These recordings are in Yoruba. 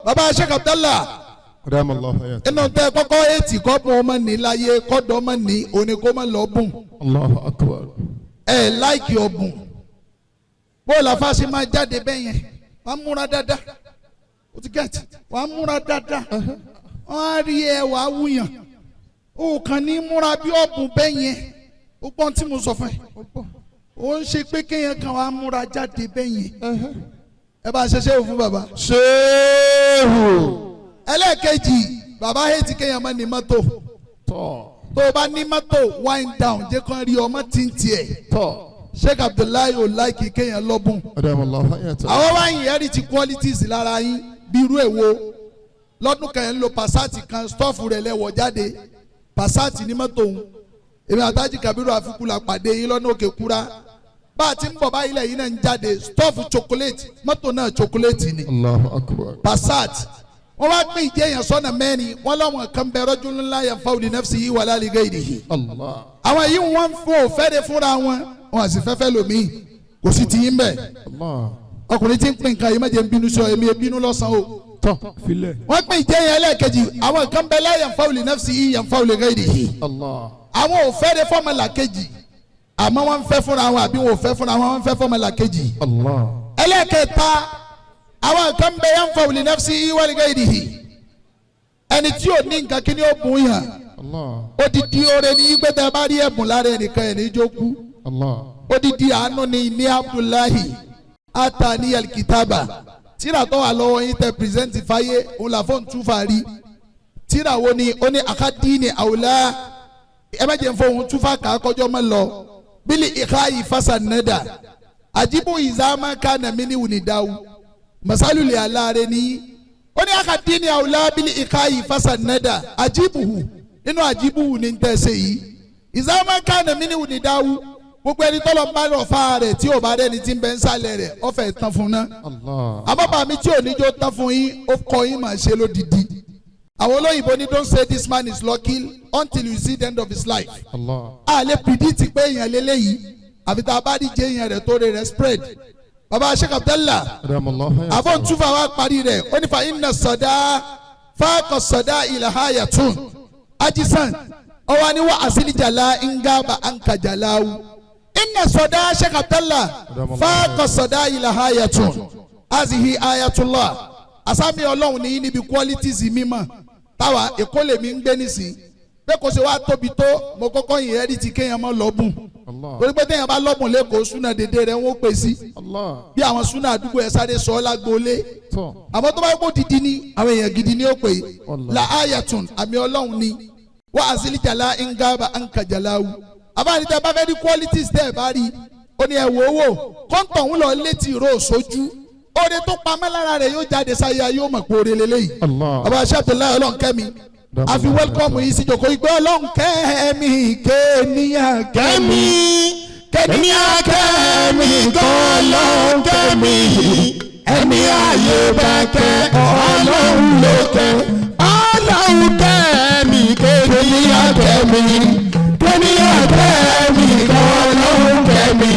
Baba Sheikh Abdallah, Adamallahu hayata. inú tẹ kọ́kọ́ ètì kọ́pọ̀ ọmọ ní láyé, kọ́dọ̀ ọmọ ní òní kó má lọ bùn. Allahu akbar. Ẹ láìkì ọ̀bùn, bóòlù afáṣe máa jáde bẹ́ẹ̀ yẹn, wàá múra dáadáa, o ti gẹ̀ẹ́tì, wàá múra dáadáa, wọ́n á rí ẹ, wàá wúyàn, o kàn ní múra bí ọ̀bùn bẹ́ẹ̀ yẹn. O gbọ́n tí mo sọ fún ẹ, o ń ṣe pé kéèyàn kan wàá múra jáde bẹ́ẹ̀ yẹn. Ẹ bá ṣe ṣéwù fún bàbá. Ṣéhù. Ẹlẹ́ẹ̀kejì, bàbá hẹ́ẹ̀tì kéèyàn má ní mọ́tò. Tọ́. Tó o bá ní mọ́tò, wind down, jẹ́ kán rí ọmọ tí ń tiẹ̀. Tọ́. Sheikh Abdullahi ò like kéèyàn lọ́bùn. Adamallahu hayata. Àwọn wá inherit qualities lára yín bí irú èwo? Lọ́dún kan, ẹ̀ ń lo Passat kan, stuff rẹ̀ lẹ́wọ̀ jáde, Passat ní mọ́tò òun. Èmi àtàjì Kabiru àfikún la pàdé yín lọ́nà òkè kúra. Bá a ti ń bọ̀ báyìí, lẹ́yìn náà ń jáde, stuff chocolate, mọ́tò náà chocolate ni. Allahu akbar. Passat. Wọ́n wá pín ìjẹ́ yẹn sọ́nà mẹ́rin. Wọ́n láwọn kan bẹ, rajulun la yanfa'u li nafsihi wala li ghayrihi. Allah. Àwọn yìí, wọ́n ń fún òfẹ́rẹ́ fúnra wọn, wọn àti fẹ́fẹ́ lòmíì, kò sí tiyín bẹ́ẹ̀. Allah. Ọkùnrin tí ń pín nǹkan yìí, má jẹ́ ń bínú sọ, èmi bínú lọ́sàn-án o. Tọ́. Filẹ̀. Wọ́n pín ìjẹ́ yẹn ẹlẹ́ẹ̀kejì, àwọn kan bẹ, la yanfa'u li nafsihi yanfa'u li ghayrihi. Allah. Àwọn ò fẹ́rẹ́ fọ́mọlàkejì, àmọ́ wọ́n ń fẹ́ fúnra wọn, àbí wọn ò fẹ́ fúnra wọn, wọ́n ń fẹ́ fọ́mọlàkejì. Allah. Ẹlẹ́ẹ̀kẹta, àwọn kan bẹ, yanfa'u li nafsihi wa li ghayrihi. Ẹni tí ò ní nǹkan, kí ni ó bùn yàn? Allah. Odidi oore ní pé tẹ́ bá rí ẹ̀bùn lára ẹnìkan ẹ̀ ní jókòó. Allah. Odidi àánú ni ní Abdullahi atani alikitaba, tíra tó wà lọ́wọ́ yín tẹ present fáyé, òun là fọ́n túfà rí. Tíra wo ni? Ó ní akadini àwùlá. Ẹ má jẹ́ fún òun túfà kà á kọjọ́ mọ́ lọ bílí ìka ìfásà nẹ́dà àjíbù ìzámá ká nàmí ní wùnìdáwù masaluli aláàrẹ ní. Ó ní akadini àwùlá bílí ìka ìfásà nẹ́dà àjíbùhù, nínú àjíbùhù ní tẹ̀sẹ̀ yìí, ìzámá ká nàmí ní wùnìdáwù. Gbogbo ẹni tọ́lọ̀ ń bá rọ̀ fáa rẹ̀, tí ò bá rẹ́ni tí ń bẹ ń sálẹ̀ rẹ̀, ọ̀fẹ́ tán fún ná. Allah. Àbábà mi tí ò ní jó tán fún yín, ó kọ́ yín máa ṣe lódìdí. Àwọn olóyìnbó ní, "Don't say this man is lucky until you see the end of his life." Allah. A lè predict pé èèyàn lélẹ́yìí, àfi tá a bá díje èèyàn rẹ̀ tó rẹ̀ spread. Baba Sheikh Abdallah, Adamallahu hayata. àbọ̀ntúfà wa parí rẹ̀, ó ní fa inna sọ̀dá fáàkọ̀ sọ̀dá ìlàhàyàtún ajisan ọwọ́ ni wọ́n àsìlìjàlá ngaba ankajalawu. Inna sọ̀dá Sheikh Abdallah fáàkọ̀ sọ̀dá ìlàhàyàtún azihi ayatullah, asami Ọlọ́run ní níbi qualities mímọ́ táwa. Èkó lèmi ń gbé nísìn, pé kò ṣe wá tóbi tó, mo kọ́kọ́ inherit kéèyàn mọ́ lọ́bùn. Allah. Torí pé téèyàn bá lọ́bùn lẹ́kọ̀ọ́, súnà dédé rẹ̀ wọ́n pè sí Allah. bí àwọn súnà àdúgbò ẹ̀ sáré sọ ọ́ lágbóolé. Tọ́. Àmọ́ tó bá kó didi ní, àwọn èèyàn gidi ní ó pè é. Allah. La ayatun, àmì Ọlọ́run ni wọ́n àzìlìjàlá ngaba ankajalawu. Àbáyé tẹ bá fẹ́ rí qualities tẹ́ ẹ bá rí, ó ní ẹ wò ó wò kọ́ńtọ̀ ń lọ létí ìró sójú, oore tó pamọ́ lára rẹ̀ yóò jáde sáyà, yóò mọ̀ pé oore lélẹ́yìí. Allah. Bàbá Ṣàtúnláyọ̀, Ọlọ́run kẹ́mi, àfi welcome yìí sí jòkó ìgbẹ́. Ọlọ́run kẹ́mi, kéèníyàn kẹ́mi, kéèníyàn kẹ́mi, kọ́lọ́run kẹ́mi, ẹni ààyè bá kẹ́, Ọlọ́run ló kẹ́. Ọlọ́run kẹ́mi, kéèyàn kẹ́mi, kéèyàn kẹ́mi, kọ́lọ́run kẹ́mi,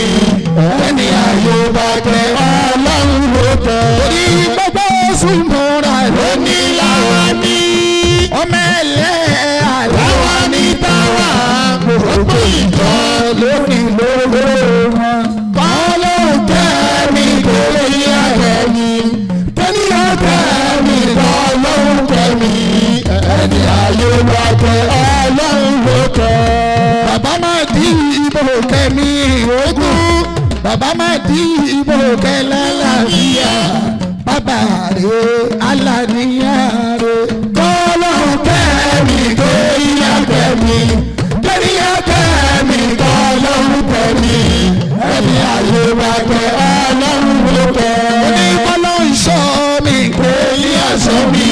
ẹni ayé bá kẹ́, Ọlọ́run ló kẹ́. Torí gbogbo sùnmùrà Lóní làwọn ní ọmọ ẹlẹ́ làwọn ní táwa gbogbo ìjọ lónìí lówó wọn. Kọ́lọ́run kẹ́mi, kéèyàn kẹ́mi, kéèyàn kẹ́mi, kọ́lọ́run kẹ́mi, ẹni ayé bá kẹ́, Ọlọ́run ló kẹ́. Bàbá máa di ìbò kẹ́mi ogún, bàbá máa di ìbò kẹ́lá làbíyà, bàbá rẹ̀ alàníyàn rẹ̀. Kọ́lọ́run kẹ́mi, kéèyàn kẹ́mi, kéèyàn kẹ́mi, kọ́lọ́run kẹ́mi, ẹni ayé bá kẹ́, Ọlọ́run ló kẹ́. Oní kọ́lọ́ ìṣọ́ mi, Kéèyàn sọ mí,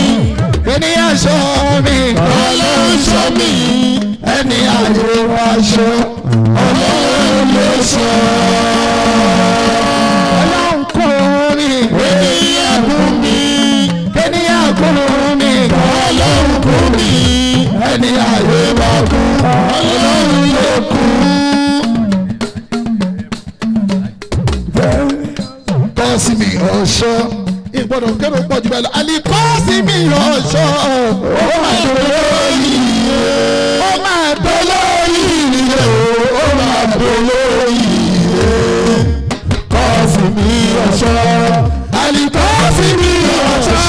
kéèyàn ṣọ́ mi, kọ́lọ́run sọ mí, ẹni ayé wá ṣọ, Ọlọ́run ló sọ. Ọlọ́run kún mi, Kéèyàn kún mi, kéèyàn kún mi, kọ́lọ́run kún mi, ẹni ayé bá kú, Ọlọ́run ló kú. Kọ́sìmì ọ̀ṣọ́ ìgbọ́dọ̀ kérò pọ̀. pọ̀ jù bẹ́ẹ̀ lọ. Àlìkọ́sí mi ọ̀ṣọ́ Ó máa dolóyè. Ó máa Dolóyè ó máa dolóyè. Kọ́sì mi ọ̀ṣọ́. Àlìkọ́sí mi ọ̀ṣọ́.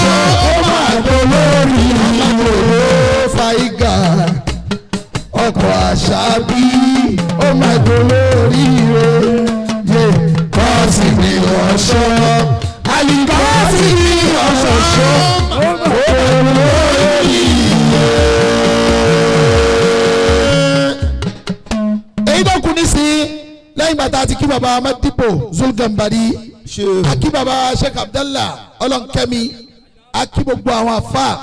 Ó máa dolóyè. Fàígà ọkọ̀ àṣà bí ó máa dolórí rẹ̀. Kọ́sì mi ọ̀ṣọ́. Àlìkọ́sí mi ọ̀ṣọ́. Ó máa dolóyè. Èyí tó kù nísìnyí lẹ́yìn bàtà àti kí baba Amadipo Zulgambari, akí baba Sheikh Abdallah Ọlọ́nkẹ́mi, akí gbogbo àwọn afa.